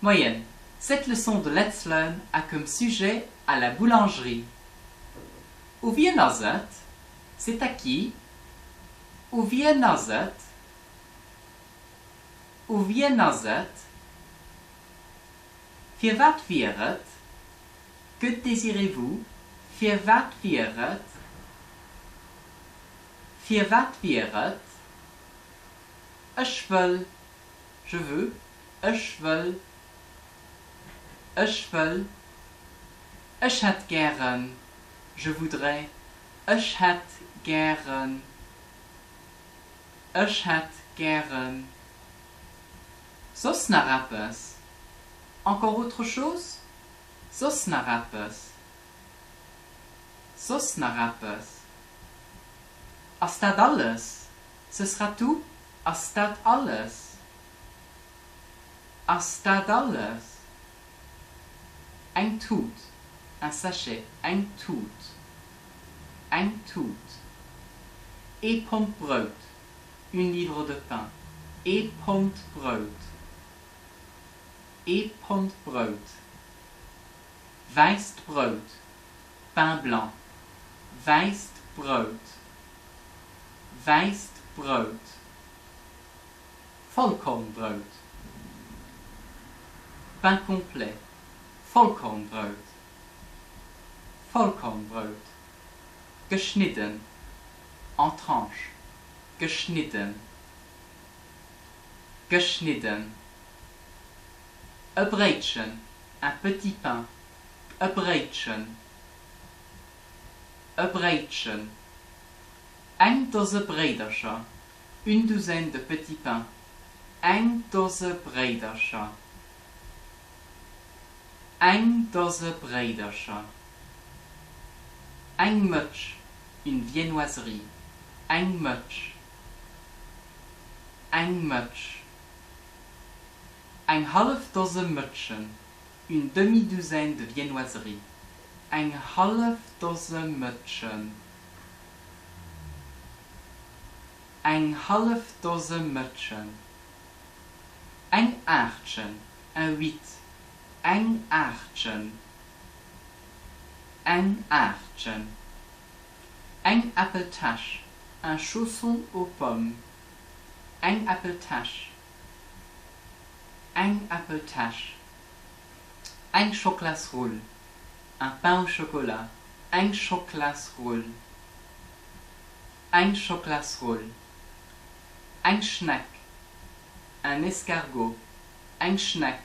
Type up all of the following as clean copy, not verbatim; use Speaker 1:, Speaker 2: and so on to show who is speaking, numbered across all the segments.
Speaker 1: Moien, cette leçon de Let's Learn a comme sujet à la boulangerie. U wien ass et? C'est à qui? U wien ass et? U wien ass et? Firwat wier et? Que désirez-vous? Firwat wier et? Firwat wier et? Ech wëll, je veux, ech wëll, ech wëll, ech hätt gären, je voudrais, ech hätt gären, ech hätt gären. Soss nach eppes? Encore autre chose? Soss nach eppes? Soss nach eppes? Ass dat alles? Ce sera tout? Ass dat alles? Ass dat alles? Eng Tut, un sachet, eng Tut, eng Tut. Ee Pond Brout, une livre de pain, ee Pond Brout, ee Pond Brout. Wäisst Brout, pain blanc, wäisst Brout, wäisst Brout. Vollkornbrout, pain complet, Vollkornbrout, Vollkornbrout. Geschnidden, en tranches, geschnidden, geschnidden. E Bréitchen, un petit pain, e Bréitchen, e Bréitchen. Eng Dose Bréidercher, une douzaine de petits pains, eng Dose Bréidercher, eng Dose Bréidercher. Eng Mëtsch, une viennoiserie, eng Mëtsch, eng Mëtsch. Eng hallef Dose Mëtschen, une demi-douzaine de viennoiseries, eng hallef Dose Mëtschen, eng hallef Dose Mëtschen. Eng Aachtchen, un huit, eng Aachtchen, eng Aachtchen. Eng Äppeltäsch, un chausson aux pommes, eng Äppeltäsch. Eng Äppeltäsch, eng Schoklasrull, un pain au chocolat, eng Schoklasrull, eng Schoklasrull, eng Schneck, un escargot, eng Schneck,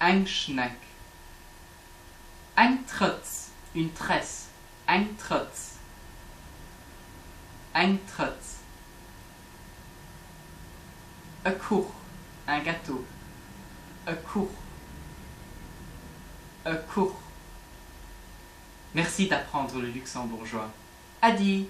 Speaker 1: eng Schneck, eng Trëtz, une tresse, eng Trëtz, eng Trëtz. E Kuch, un gâteau, e Kuch, e Kuch. Merci d'apprendre le luxembourgeois. Äddi!